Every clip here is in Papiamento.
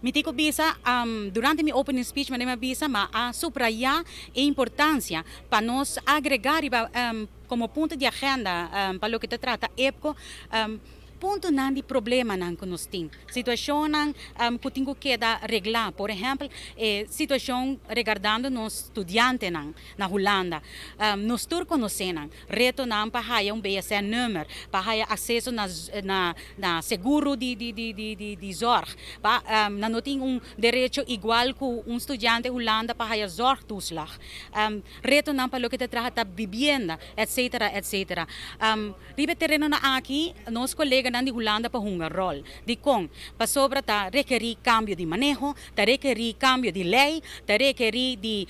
Mi tin ku bisa, durante mi opening speech, mi a bisa, m'a subrayá e importansia pa nos agregá komo punto di agenda pa loke ta trata IPKO, puntonan di problemanan ku nos tin. Situashonnan ku tin ku keda reglá. Por ehèmpel, situashon regardando nos studiantenan na Hulanda. Nos tur konosé nan. Retonan pa haya un BSN-nummer, pa haya akseso na seguro di zorg. Pa nan no tin un derecho igual ku un studiante Hulanda pa haya zorgtoeslag. Retonan pa loke ta trata vivienda, etc. Etc. Riba terenonan aki, nos koleganan di Hulanda por hunga ròl. Dikon, pasobra ta rekerí kambio di maneho, ta rekerí kambio di lei, ta rekerí di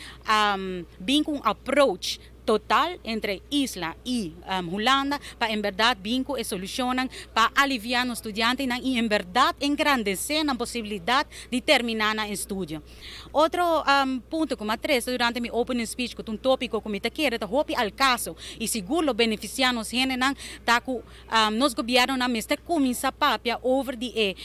bin ku un approach total entre isla i Hulanda pa en berdat bin ku e solushonnan pa aliviá nos studiantenan i en berdat engrandesé nan posibilidat di terminá nan estudio. Otro punto ku m'a trese durante mi opening speech, ku ta un tópiko ku mi ta kere ta hopi al kaso i sigur lo benefisiá nos hendenan, ta ku nos gobièrnunan mester kuminsá papia over di e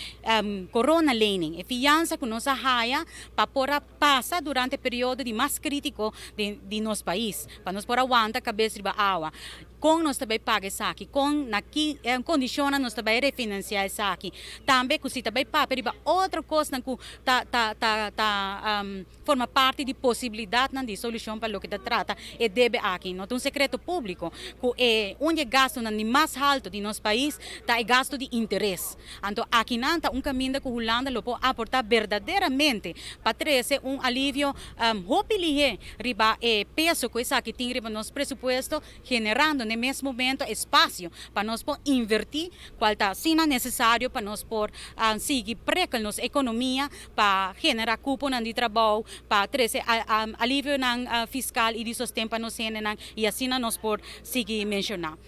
coronalening, e fiansa ku nos a haya pa por a pasa durante e periodo di mas krítiko di nos pais, pa nos por a wanta kabes riba awa. Kon nos ta bai paga esaki? Kon na ki kondishonnan nos ta bai refinansiá esaki? Tambe ku si ta bai papia riba otro kosnan ku ta forma parti di posibilidatnan di solushon pa loke ta trata e debe aki. No ta un sekreto públiko ku e un di e gastunan di mas haltu di nos pais ta e gastu di interes. Anto akinan ta un kaminda ku Hulanda lo por aportá berdaderamente pa trese un alivio hopi lihé riba e peso ku esaki tin riba nos presupuesto, generando na e mes momento espasio pa nos por invertí, kual ta asina nesesario pa nos por sigui prekel nos ekonomia, pa generá kuponan di trabou, pa trese alivionan fiskal i di sosten pa nos hendenan, i asina nos por sigui menshoná.